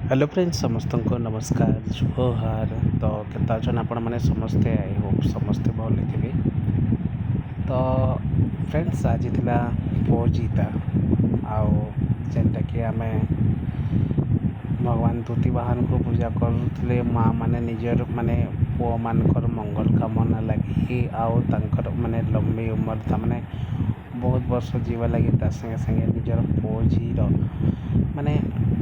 Hello friends, ସମସ୍ତଙ୍କୁ ନମସ୍କାର, ଜୁହାର। ତ କେନ୍ତା ଅଛନ୍ ଆପଣମାନେ ସମସ୍ତେ? I Hope ସମସ୍ତେ ଭଲ ଥିବେ। ତ ଫ୍ରେଣ୍ଡସ୍, ଆଜି ଥିଲା ପୁଅଜିତା, ଆଉ ଯେନ୍ଟାକି ଆମେ ଭଗବାନ ଦୁତିବାହନକୁ ପୂଜା କରୁଥିଲେ ମା ମାନେ ନିଜର ମାନେ ପୁଅମାନଙ୍କର ମଙ୍ଗଳ କାମନା ଲାଗି ଆଉ ତାଙ୍କର ମାନେ ଲମ୍ବି ଉମର, ତାମାନେ ବହୁତ ବର୍ଷ ଯିବା ଲାଗି, ତା ସାଙ୍ଗେ ସାଙ୍ଗେ ନିଜର ପୁଅ ଝିଅର ମାନେ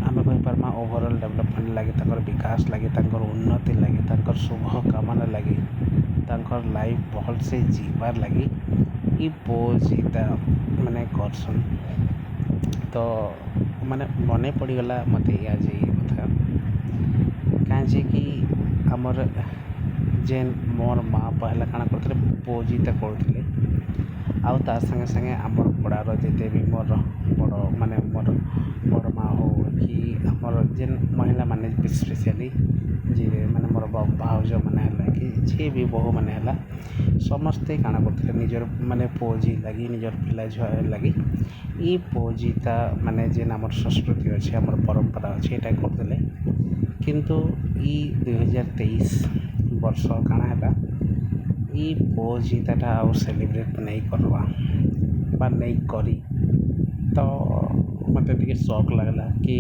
ଆମେ କହିପାର୍ମା ଓଭରଅଲ୍ ଡେଭଲପମେଣ୍ଟ ଲାଗି, ତାଙ୍କର ବିକାଶ ଲାଗି, ତାଙ୍କର ଉନ୍ନତି ଲାଗି, ତାଙ୍କର ଶୁଭ କାମନା ଲାଗି, ତାଙ୍କର ଲାଇଫ୍ ଭଲସେ ଯିବାର୍ ଲାଗି ଇ ପୁଅଜିତା ମାନେ କରସନ୍। ତ ମାନେ ମନେ ପଡ଼ିଗଲା ମୋତେ ଆଜି ଏଇ କଥା, କାଁଯେ କି ଆମର ଯେନ୍ ମୋର୍ ମା ପହେଲା କାଣା କରୁଥିଲେ, ପୁଅଜିତା କରୁଥିଲେ। ଆଉ ତା ସାଙ୍ଗେ ସାଙ୍ଗେ ଆମର ପଡ଼ାର ଯେତେ ବି ମୋର ବଡ଼ ମାନେ ମୋର ବଡ଼ ମା ହଉ କି ଆମର ଯେନ୍ ମହିଳାମାନେ, ସ୍ପେସିଆଲି ଯିଏ ମାନେ ମୋର ଭାଉଜମାନେ ହେଲା କି ଯିଏ ବି ବୋହୂମାନେ ହେଲା, ସମସ୍ତେ କାଣା କରୁଥିଲେ, ନିଜର ମାନେ ପୁଅ ଝି ଲାଗି, ନିଜର ପିଲା ଛୁଆ ଲାଗି ଇ ପୁଅଜିତା ମାନେ ଯେନ୍ ଆମର ସଂସ୍କୃତି ଅଛି, ଆମର ପରମ୍ପରା ଅଛି, ଏଇଟା କରୁଥିଲେ। କିନ୍ତୁ ଇ 2023 ବର୍ଷ କାଣା ହେଲା, ଇ ପୁଅଜିତାଟା ଆଉ ସେଲିବ୍ରେଟ୍ ନେଇ କର୍ବା ବା ନେଇ କରି। ତ ମୋତେ ଟିକେ ସକ୍ ଲାଗ୍ଲା କି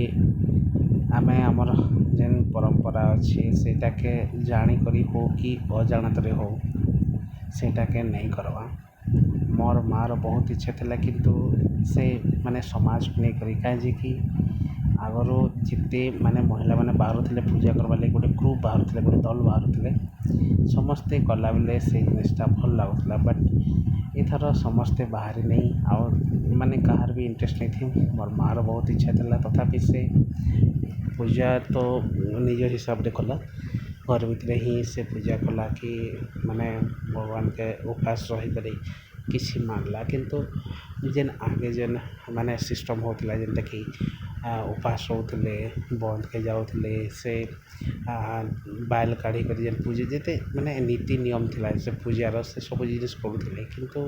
ଆମେ ଆମର ଯେନ୍ ପରମ୍ପରା ଅଛି, ସେଇଟାକେ ଜାଣିକରି ହଉ କି ଅଜାଣତରେ ହଉ, ସେଇଟାକେ ନେଇ କର୍ବା। ମୋର୍ ମାଆର ବହୁତ ଇଚ୍ଛା ଥିଲା, କିନ୍ତୁ ସେ ମାନେ ସମାଜକୁ ନେଇକରି, କାଏଁଯେ କି ଆଗରୁ ଯେତେ ମାନେ ମହିଳାମାନେ ବାହାରୁଥିଲେ ପୂଜା କର୍ବାର୍ ଲାଗି, ଗୋଟେ ଗ୍ରୁପ୍ ବାହାରୁଥିଲେ, ଗୋଟେ ଦଲ୍ ବାହାରୁଥିଲେ, ସମସ୍ତେ କଲାବେଲେ ସେଇ ଜିନିଷଟା ଭଲ୍ ଲାଗୁଥିଲା। ବଟ୍ ଏଥର ସମସ୍ତେ ବାହାରି ନେଇ ଆଉ ମାନେ କାହାର ବି ଇଣ୍ଟରେଷ୍ଟ ନେଇଥି। ମୋର୍ ମାଆର ବହୁତ ଇଚ୍ଛା ଥିଲା, ତଥାପି ସେ ପୂଜା ତ ନିଜ ହିସାବରେ କଲା, ଘର ଭିତରେ ହିଁ ସେ ପୂଜା କଲା କି ମାନେ ଭଗବାନକେ ଉପାସ ରହିକରି କିଛି ମାଗଲା। କିନ୍ତୁ ଯେନ୍ ଆଗେ ଯେନ୍ ମାନେ ସିଷ୍ଟମ୍ ହେଉଥିଲା, ଯେନ୍ଟାକି ଉପାସ ରହୁଥିଲେ, ବନ୍ଦକେ ଯାଉଥିଲେ, ସେ ବାଏଲ୍ କାଢ଼ିକରି ଯେନ୍ ପୂଜା ଯେତେ ମାନେ ନୀତି ନିୟମ ଥିଲା ସେ ପୂଜାର, ସେ ସବୁ ଜିନିଷ୍ କରୁଥିଲେ। କିନ୍ତୁ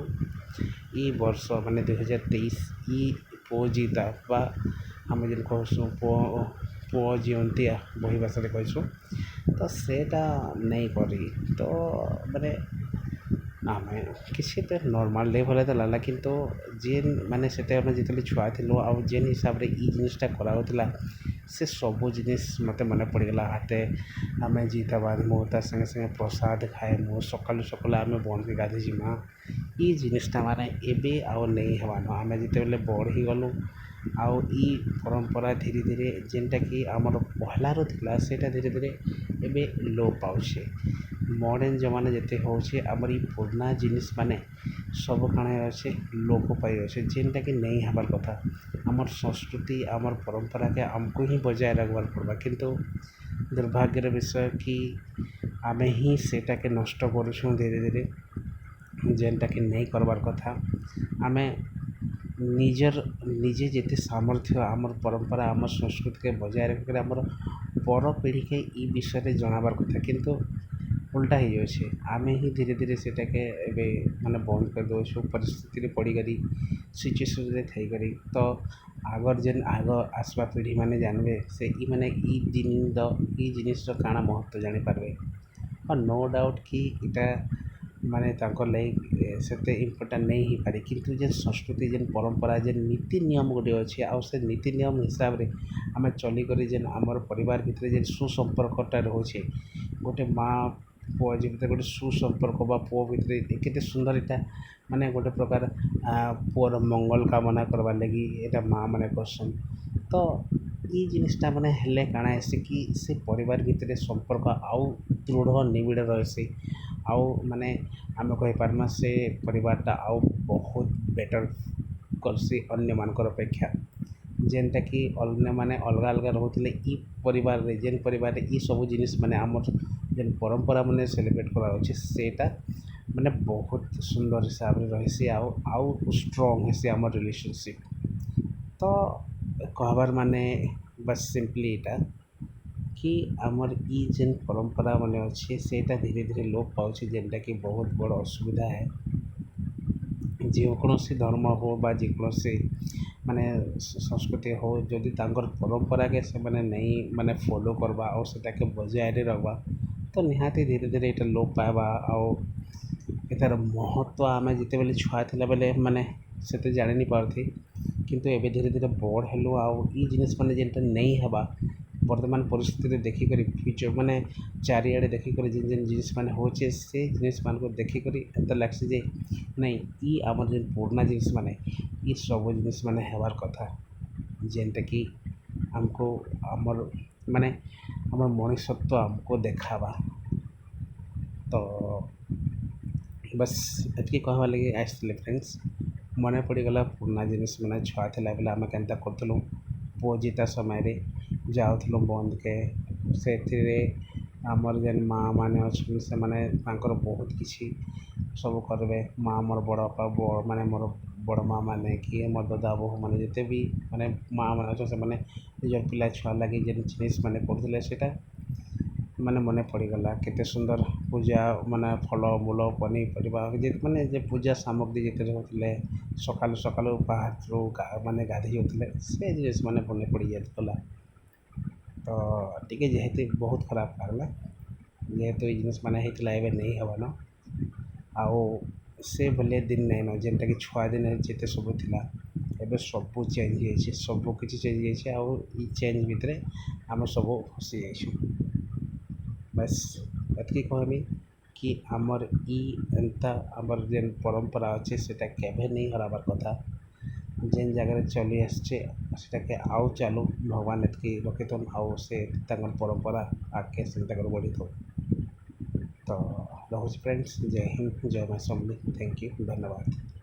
ଇ ବର୍ଷ ମାନେ 2023 ଇ ପୁଅଜିତା ବା ଆମେ ଯେନ୍ କହେସୁଁ ପୁଅ ଜିଅନ୍ତିଆ ବହି ଭାଷାରେ କହିସୁଁ, ତ ସେଟା ନେଇ କରି ତ ମାନେ ଆମେ କିଛି ତ ନର୍ମାଲ୍ ଡେ ଭଳିଆ ତ ଲାଗ୍ଲା। କିନ୍ତୁ ଯେନ୍ ମାନେ ସେତେ ଆମେ ଯେତେବେଳେ ଛୁଆ ଥିଲୁ ଆଉ ଯେନ୍ ହିସାବରେ ଇ ଜିନିଷଟା କରାହେଉଥିଲା, ସେ ସବୁ ଜିନିଷ୍ ମୋତେ ମନେ ପଡ଼ିଗଲା। ହାତେ ଆମେ ଜିତା ବାନ୍ଧମୁ, ତା ସାଙ୍ଗେ ସାଙ୍ଗେ ପ୍ରସାଦ ଖାଏମୁ, ସକାଳୁ ସକାଳୁ ଆମେ ବନ୍ଧକେ ଗାଧି ଯିମା। ଇ ଜିନିଷଟା ମାନେ ଏବେ ଆଉ ନେଇ ହେବାନ। ଆମେ ଯେତେବେଲେ ବଡ଼ ହେଇଗଲୁ ଆଉ ଇ ପରମ୍ପରା ଧୀରେ ଧୀରେ ଯେନ୍ଟାକି ଆମର ପହଲାରୁ ଥିଲା, ସେଇଟା ଧୀରେ ଧୀରେ ଏବେ ଲୋପ ପାଉଛେ। ମଡ଼ର୍ଣ୍ଣ ଜମାନା ଯେତେ ହଉଛେ, ଆମର ଇ ପୁରୁଣା ଜିନିଷ୍ ମାନେ ସବୁ କାଣା ଅଛେ, ଲୋପ ପାଇଯାଉଛେ, ଯେନ୍ଟାକି ନେଇ ହେବାର୍ କଥା। ଆମର୍ ସଂସ୍କୃତି, ଆମର୍ ପରମ୍ପରାକେ ଆମକୁ ହିଁ ବଜାୟ ରଖ୍ବାର୍ ପଡ଼୍ବା। କିନ୍ତୁ ଦୁର୍ଭାଗ୍ୟର ବିଷୟ କି ଆମେ ହିଁ ସେଟାକେ ନଷ୍ଟ କରୁଛୁଁ ଧୀରେ ଧୀରେ, ଯେନ୍ଟାକି ନେଇ କର୍ବାର୍ କଥା। ଆମେ ନିଜର ନିଜେ ଯେତେ ସାମର୍ଥ୍ୟ ଆମର୍ ପରମ୍ପରା, ଆମର୍ ସଂସ୍କୃତିକେ ବଜାୟ ରଖିକରି ଆମର ପର ପିଢ଼ିକେ ଇ ବିଷୟରେ ଜଣାବାର୍ କଥା। କିନ୍ତୁ ଉଲ୍ଟା ହେଇଯାଉଛେ, ଆମେ ହିଁ ଧୀରେ ଧୀରେ ସେଟାକେ ଏବେ ମାନେ ବନ୍ଦ କରିଦେଉଛୁ, ପରିସ୍ଥିତିରେ ପଡ଼ିକରି, ସିଚୁଏସନ୍ରେ ଥାଇକରି। ତ ଆଗର୍ ଯେନ୍ ଆଗ ଆସ୍ବା ପିଢ଼ିମାନେ ଜାନ୍ବେ, ସେ ଇ ମାନେ ଇ ଦିନ୍ର ଇ ଜିନିଷ୍ର କାଣା ମହତ୍ଵ ଜାଣିପାର୍ବେ। ହଁ, ନୋ ଡାଉଟ୍ କି ଇଟା ମାନେ ତାଙ୍କର୍ ଲାଗି ସେତେ ଇମ୍ପୋର୍ଟାଣ୍ଟ ନେଇ ହେଇପାରେ, କିନ୍ତୁ ଯେନ୍ ସଂସ୍କୃତି, ଯେନ୍ ପରମ୍ପରା, ଯେନ୍ ନୀତି ନିୟମ ଗୋଟେ ଅଛି, ଆଉ ସେ ନୀତି ନିୟମ ହିସାବରେ ଆମେ ଚଲିକରି ଯେନ୍ ଆମର୍ ପରିବାର ଭିତରେ ଯେନ୍ ସୁସମ୍ପର୍କଟା ରହୁଛେ, ଗୋଟେ ମା ପୁଅ ଯେମିତି ଗୋଟେ ସୁସମ୍ପର୍କ ବା ପୁଅ ଭିତରେ କେତେ ସୁନ୍ଦର, ଏଇଟା ମାନେ ଗୋଟେ ପ୍ରକାର ପୁଅର ମଙ୍ଗଳ କାମନା କର୍ବାର୍ ଲାଗି ଏଇଟା ମା ମାନେ କର୍ସନ୍। ତ ଇ ଜିନିଷ୍ଟା ମାନେ ହେଲେ କାଣା ହେସି କି ସେ ପରିବାର ଭିତରେ ସମ୍ପର୍କ ଆଉ ଦୃଢ଼ ନିବିଡ଼ ରହେସି, ଆଉ ମାନେ ଆମେ କହିପାର୍ମା ସେ ପରିବାରଟା ଆଉ ବହୁତ ବେଟର୍ କର୍ସି ଅନ୍ୟମାନଙ୍କର ଅପେକ୍ଷା, ଯେନ୍ଟାକି ଅନ୍ୟମାନେ ଅଲଗା ଅଲଗା ରହୁଥିଲେ। ଇ ପରିବାରରେ, ଯେନ୍ ପରିବାରରେ ଇ ସବୁ ଜିନିଷ୍ ମାନେ ଆମର୍ ଯେନ୍ ପରମ୍ପରା ମାନେ ସେଲିବ୍ରେଟ୍ କରାଯାଉଛି, ସେଇଟା ମାନେ ବହୁତ ସୁନ୍ଦର ହିସାବରେ ରହିସି ଆଉ ଆଉ ଷ୍ଟ୍ରଙ୍ଗ ହେସି ଆମର୍ ରିଲେସନ୍ସିପ୍। ତ କହବାର୍ ମାନେ ବାସ୍ ସିମ୍ପଲି ଏଇଟା କି ଆମର୍ ଇ ଯେନ୍ ପରମ୍ପରା ମାନେ ଅଛି, ସେଇଟା ଧୀରେ ଧୀରେ ଲୋପ ପାଉଛି, ଯେନ୍ଟାକି ବହୁତ ବଡ଼ ଅସୁବିଧା ହେ। ଯେକୌଣସି ଧର୍ମ ହଉ ବା ଯେକୌଣସି ମାନେ ସଂସ୍କୃତି ହଉ, ଯଦି ତାଙ୍କର୍ ପରମ୍ପରାକେ ସେମାନେ ନେଇ ମାନେ ଫଲୋ କର୍ବା ଆଉ ସେଟାକେ ବଜାୟରେ ରଖ୍ବା, ତ ନିହାତି ଧୀରେ ଧୀରେ ଇଟା ଲୋପ୍ ପାଏବା। ଆଉ ଏତାର ମହତ୍ଵ ଆମେ ଯେତେବେଲେ ଛୁଆ ଥିଲା ବେଲେ ମାନେ ସେତେ ଜାଣିନି ପାରୁଥି, କିନ୍ତୁ ଏବେ ଧୀରେ ଧୀରେ ବଡ଼୍ ହେଲୁ ଆଉ ଇ ଜିନିଷ୍ ମାନେ ଯେନ୍ଟା ନେଇ ହେବା, ବର୍ତ୍ତମାନ ପରିସ୍ଥିତିରେ ଦେଖିକରି, ଫ୍ୟୁଚର୍ ମାନେ ଚାରିଆଡ଼େ ଦେଖିକରି ଯେନ୍ ଯେନ୍ ଜିନିଷ୍ ମାନେ ହଉଛେ, ସେ ଜିନିଷ୍ମାନଙ୍କୁ ଦେଖିକରି ଏନ୍ତା ଲାଗ୍ସି ଯେ ନାଇଁ, ଇ ଆମର୍ ଯେନ୍ ପୁରୁଣା ଜିନିଷ୍ ମାନେ, ଇ ସବୁ ଜିନିଷ୍ ମାନେ ହେବାର୍ କଥା, ଯେନ୍ଟାକି ଆମ୍କୁ ଆମର୍ ମାନେ ଆମର୍ ମଣିଷତ୍ଵ ଆମ୍କୁ ଦେଖାବା। ତ ବାସ୍, ଏତ୍କି କହେବାର୍ ଲାଗି ଆସିଥିଲି ଫ୍ରେଣ୍ଡସ୍। ମନେ ପଡ଼ିଗଲା ପୁରୁଣା ଜିନିଷ୍ ମାନେ, ଛୁଆ ଥିଲା ବେଲେ ଆମେ କେନ୍ତା କରୁଥିଲୁ, ପୁଅ ଜିତା ସମୟରେ ଯାଉଥିଲୁ ବନ୍ଧକେ। ସେଥିରେ ଆମର୍ ଯେନ୍ ମା' ମାନେ ଅଛନ୍, ସେମାନେ ତାଙ୍କର ବହୁତ କିଛି ସବୁ କରିବେ। ମା', ମୋର ବଡ଼ ବାପା, ମାନେ ମୋର ବଡ଼ ମା' ମାନେ କି ମୋର୍ ଦଦା ବୋହୂ ମାନେ, ଯେତେ ବି ମାନେ ମା' ମାନେ ଅଛନ୍, ସେମାନେ ନିଜର୍ ପିଲା ଛୁଆ ଲାଗି ଯେନ୍ ଜିନିଷ୍ ମାନେ କରୁଥିଲେ, ସେଇଟା ମାନେ ମନେ ପଡ଼ିଗଲା। କେତେ ସୁନ୍ଦର ପୂଜା ମାନେ ଫଳମୂଳ, ପନିପରିବା, ମାନେ ଯେ ପୂଜା ସାମଗ୍ରୀ ଯେତେ ରହୁଥିଲେ, ସକାଳୁ ସକାଳୁ ବାହାରୁ ମାନେ ଗାଧେଇ ଯାଉଥିଲେ, ସେ ଜିନିଷ୍ ମାନେ ମନେ ପଡ଼ିଯାଇଗଲା। ତ ଟିକେ ଯେହେତୁ ବହୁତ ଖରାପ ଲାଗଲା, ଯେହେତୁ ଏଇ ଜିନିଷ୍ ମାନେ ହେଇଥିଲା, ଏବେ ନେଇ ହେବାନ। ଆଉ ସେ ଭଳିଆ ଦିନ ନାଇଁନ, ଯେନ୍ଟାକି ଛୁଆ ଦିନେ ଯେତେ ସବୁ ଥିଲା। ଏବେ ସବୁ ଚେଞ୍ଜ ହେଇଯାଇଛି, ସବୁ କିଛି ଚେଞ୍ଜ ହେଇଯାଇଛି। ଆଉ ଇ ଚେଞ୍ଜ ଭିତରେ ଆମେ ସବୁ ଫସି ଯାଇଛୁ। ବାସ୍, ଏତ୍କି କହେମି କି ଆମର୍ ଇ ଏନ୍ତା ଆମର୍ ଯେନ୍ ପରମ୍ପରା ଅଛେ, ସେଟା କେଭେ ନେଇ ହରାବାର୍ କଥା। ଯେନ୍ ଜାଗାରେ ଚଲି ଆସିଛେ, ସେଟାକେ ଆଉ ଚାଲୁ। ଭଗବାନ ଏତ୍କି ରଖିଥନ୍ ଆଉ ସେ ତାଙ୍କର୍ ପରମ୍ପରା ଆଗ୍କେ ସେନ୍ତା କରି ବଢ଼ିଥାଉ। ତ ରହୁଛି ଫ୍ରେଣ୍ଡସ୍। ଜୟ ହିନ୍ଦ, ଜୟ ମା ସମଲେଇ। Thank you, ଧନ୍ୟବାଦ।